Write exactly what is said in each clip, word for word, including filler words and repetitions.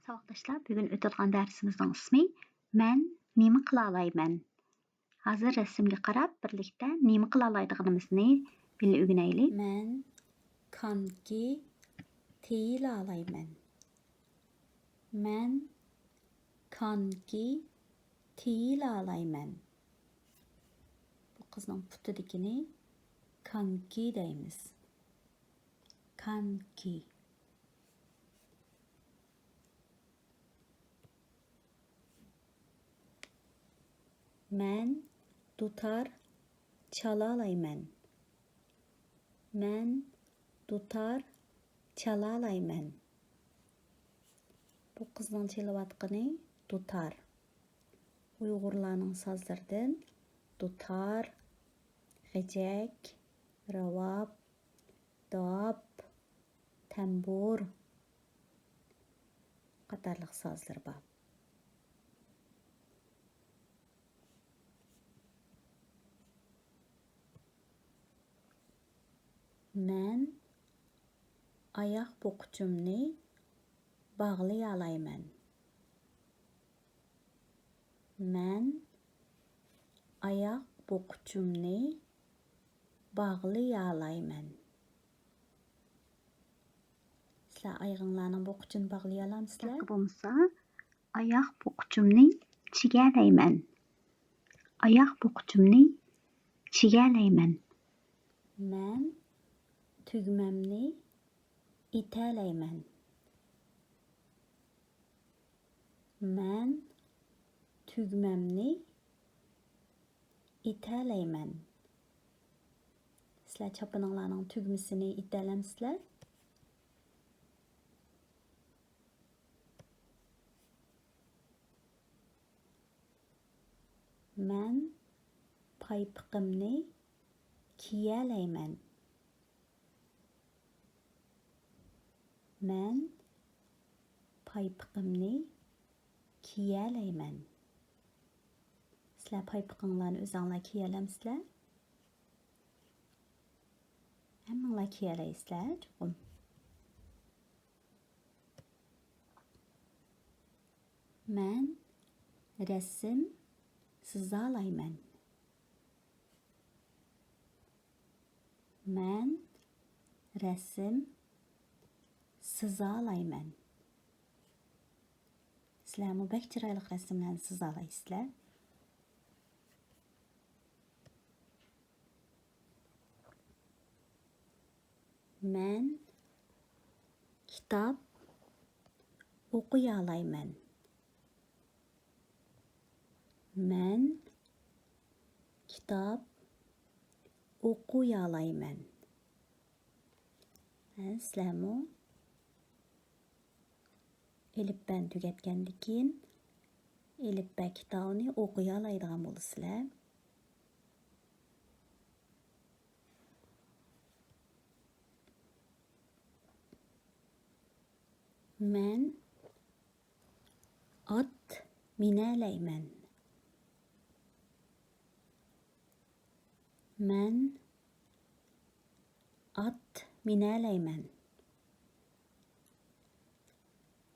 ساۋاقداشلار، بۈگۈن ئۆتىدىغان دەرسىمىزنىڭ ئىسمى مەن نېمە قىلالايمەن؟ ھازىر رەسىمگە قاراپ، بىرلىكتە نېمە قىلالايدىغىنىمىزنى بىللە ئۆگىنەيلى. مەن كانكى تېيىلالايمەن. مەن كانكى تېيىلالايمەن. بۇ قىزنىڭ پۇتىدىكىنى كانكى دەيمىز. كانكى. مەن دۇتار چالالايمەن. مەن دۇتار چالالايمەن. بۇ قىزنىڭ چېلىۋاتقىنى دۇتار. ئۇيغۇرلارنىڭ سازلىرىدىن دۇتار، غېجەك، راۋاب، داپ، تەمبۇر قاتارلىق سازلىرى بار. مەن ئاياق بوققۇچۇمنى باغلىيالايمەن. مەن ئاياق بوققۇچۇمنى باغلىيالايمەن. سىلەر ئايىغىڭلارنىڭ بوققۇچىنى باغلىيالامسىلەر؟ ياكى بولمىسا، ئاياق بوققۇچۇمنى چىگەلەيمەن. ئاياق بوققۇچۇمنى چىگەلەيمەن. مەن تۈگمەمنى ئېتەلەيمەن. مەن تۈگمەمنى ئېتەلەيمەن. سىلەر چاپىنىڭلارنىڭ تۈگمىسىنى ئېتەلەمسىلەر؟ مەن پايپىقىمنى كىيەلەيمەن. مەن پايپىقىمنى كىيەلەيمەن. سىلەر پايپىقىڭلارنى ئۆزۈڭلار كىيەلەمسىلەر؟ ھەممىڭلار كىيەلەيسىلەر چوقۇم. مەن رەسىم سىزالايمەن. مەن رەسىم سىزالايمەن. سىلەرمۇ بەك چىرايلىق رەسىملەرنى سىزالايسىلەر. مەن كىتاب ئوقۇيالايمەن. مەن كىتاب ئوقۇيالايمەن. ھە، سىلەرمۇ ئېلىپبەنى تۈگەتكەندىن كېيىن، ئېلىپبە كىتابىنى ئوقۇيالايدىغان بولىسىلەر. مەن ئات مىنەلەيمەن. مەن ئات مىنەلەيمەن.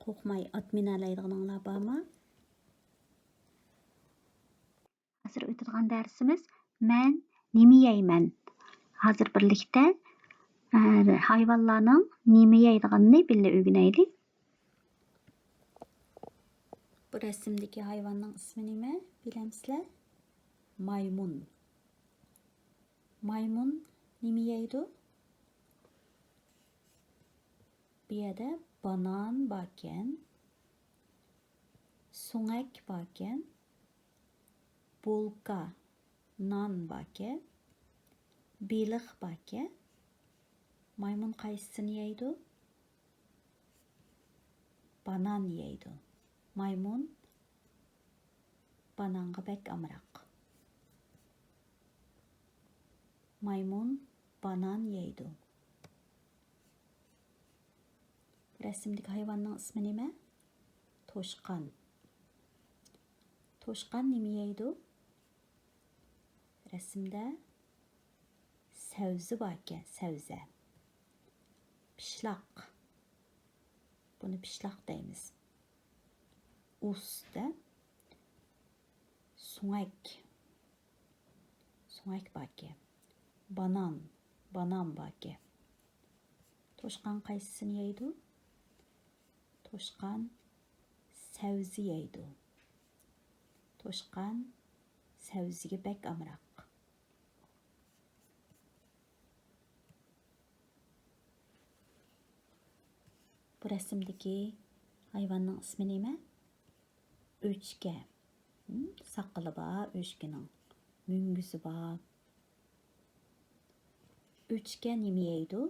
قورقماي ئات مىنەلەيدىغىنىڭلار بارمۇ؟ ھازىر ئۆتىدىغان دەرسىمىز مەن نېمە يەيمەن؟ ھازىر بىرلىكتە، ئە، ھايۋانلارنىڭ نېمە يەيدىغىنىنى بىللە ئۆگىنەيلى. بۇ رەسىمدىكى ھايۋاننىڭ ئىسمى نېمە؟ بىلەمسىلەر؟ مايمۇن. مايمۇن نېمە يەيدۇ؟ بۇ يەردە بانان باركەن، سۆڭەك باركەن، بولكا، نان باركەن، بېلىق باركەن. مايمۇن قايسىسىنى يەيدۇ؟ بانان يەيدۇ. مايمۇن بانانغا بەك ئامراق. مايمۇن بانان يەيدۇ. رەسىمدىكى ھايۋاننىڭ ئىسمى نېمە؟ توشقان. توشقان نېمە يەيدۇ؟ رەسىمدە سەۋزە باركەن، سەۋزە. پىشلاق. بۇنى پىشلاق دەيمىز. ئۈستىدە سۆڭەك، سۆڭەك باركەن. بانان، بانان باركەن. توشقان قايسىسىنى يەيدۇ؟ توشقان سەۋزە يەيدۇ. توشقان سەۋزىگە بەك ئامراق. بۇ رەسىمدىكى ھايۋاننىڭ ئىسمى نېمە؟ ئۆچكە. ھىم، ساقىلى بار ئۆچكىنىڭ. مۈڭگۈزى بار. ئۆچكە نېمە يەيدۇ؟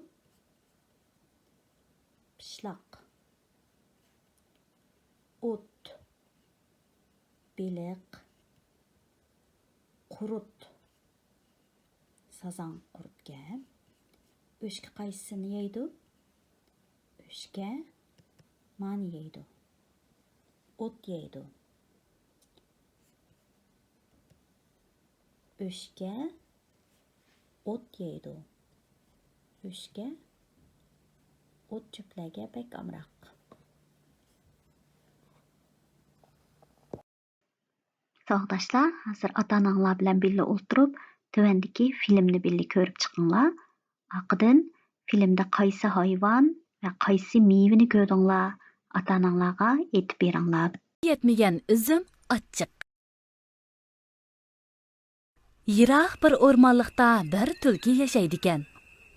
پىشلاق. ئوت. بېلىق. قۇرت. سازاڭ قۇرتكەن. ئۆچكە قايسىسىنى يەيدۇ؟ ئۆچكە مانى يەيدۇ. ئوت يەيدۇ. ئۆچكە ئوت يەيدۇ. ئۆچكە ئوت-چۆپلەرگە بەك ئامراق. ساۋاقداشلار، ھازىر ئاتا-ئاناڭلار بىلەن بىللە ئولتۇرۇپ، تۆۋەندىكى فىلىمنى بىللە كۆرۈپ چىقىڭلار. ئارقىدىن فىلىمدا قايسى ھايۋان ۋە قايسى مېۋىنى كۆردۈڭلار؟ ئاتا-ئاناڭلارغا ئېيتىپ بېرىڭلار. يەتمىگەن ئۈزۈم ئاچچىق. يىراق بىر ئورمانلىقتا بىر تۈلكە ياشايدىكەن.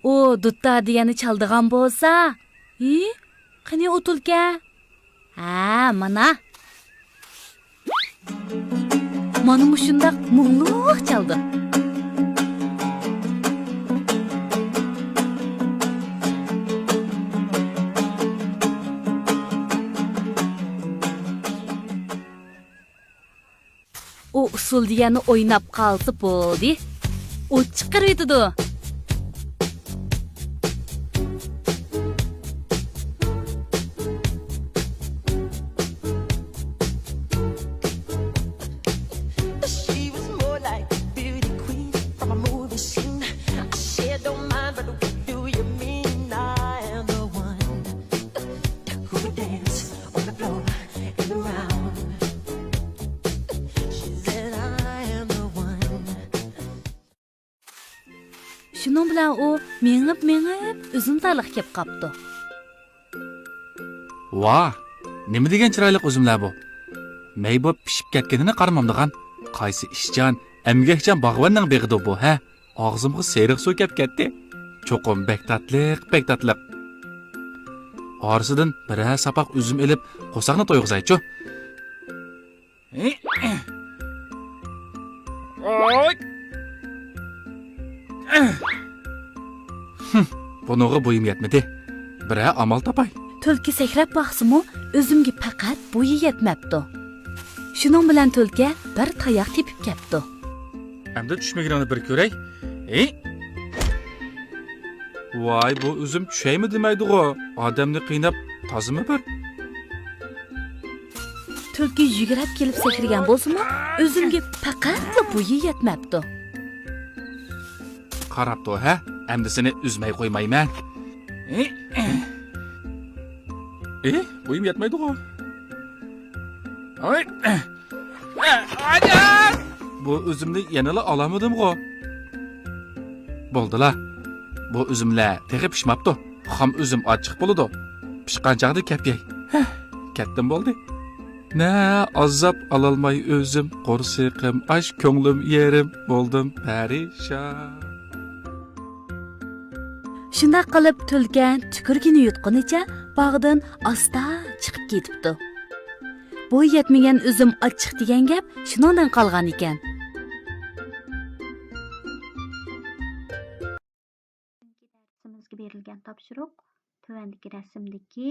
ئۇ دۇتتا دېگەننى چالىدىغان بولسا، ھى، قېنى ئۇ تۈلكە؟ ھە، مانا. مانا مۇشۇنداق مۇڭلۇق چالىدۇ. ئۇ ئۇسسۇل دېگەننى ئويناپ قالسا بولدى. ئوت چىقىرىۋېتىدۇ. She was more like a beauty queen from a movie scene. I said, "Don't mind, but what do you mean I am the one who would dance on the floor and around?" She said, "I am the one." شۇنىڭ بىلەن ئۇ مېڭىپ-مېڭىپ ئۈزۈم تاللىققا كېلىپ قاپتۇ. ۋاھ، نېمە دېگەن چىرايلىق ئۈزۈملەر بۇ! مەي بولۇپ پىشىپ كەتكىنىنى قارىمامدىغان. قايسى ئىشچان، ئەمگەكچان باغۋەننىڭ بېغىدۇ بۇ، ھە؟ ئاغزىمغا سېرىق سۇ كەپ كەتتى. چوقۇم بەك تاتلىق، بەك تاتلىق. ئارىسىدىن بىرەر ساپاق ئۈزۈم ئېلىپ، قورساقنى تويغۇزايچۇ. ھىم، بۇنىڭغا بويۇم يەتمىدى. بىرەر ئامال تاپاي. تۈلكە سەكرەپ باقسىمۇ، ئۈزۈمگە پەقەت بويى يەتمەپتۇ. شۇنىڭ بىلەن تۈلكە بىر تاياق تېپىپ كەپتۇ. ئەمدى چۈشمىگىنىڭنى بىر كۆرەي. ھى؟ ۋاي، بۇ ئۈزۈم چۈشەيمۇ دېمەيدىغۇ. ئادەمنى قىيناپ تازىمۇ بىر. تۈلكە يۈگۈرۈپ كېلىپ سەكرىگەن بولسىمۇ، ئۈزۈمگە پەقەتلا بويى يەتمەپتۇ. قاراپتۇ ھە؟ ئەمدى سېنى ئۈزمەي قويمايمەن. ھى؟ ھى؟ بويۇم يەتمەيدىغۇ. ھاي! بۇ ئۈزۈمنى يەنىلا ئالالمىدىمغۇ؟ بولدىلا. بۇ ئۈزۈملەر تېخى پىشماپتۇ. خام ئۈزۈم ئاچچىق بولىدۇ. پىشقان چاغدا كەپ يەي. ھە، كەتتىم بولدى. نە ئازاب ئالالماي ئۆزۈم، قورسىقىم ئاچ، كۆڭلۈم يېرىم، بولدۇم پەرىشان. شۇنداق قىلىپ تۈلكە تۈكۈرگىنى يۇتقىنىچە باغدىن ئاستا چىقىپ كېتىپتۇ. بوي يەتمىگەن ئۈزۈم ئاچچىق دېگەن گەپ شۇنىڭدىن قالغان ئىكەن. بۈگۈنكى دەرسىمىزگە بېرىلگەن تاپشۇرۇق تۆۋەندىكى رەسىمدىكى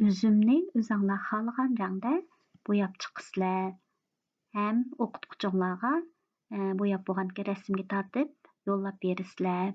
ئۈزۈمنى ئۆزۈڭلار خالىغان رەڭدە بوياپ چىقىسىلەر ھەم ئوقۇتقۇچۇڭلارغا، ئە، بوياپ بولغاندىكىن رەسىمگە تارتىپ يوللاپ بېرىسىلەر.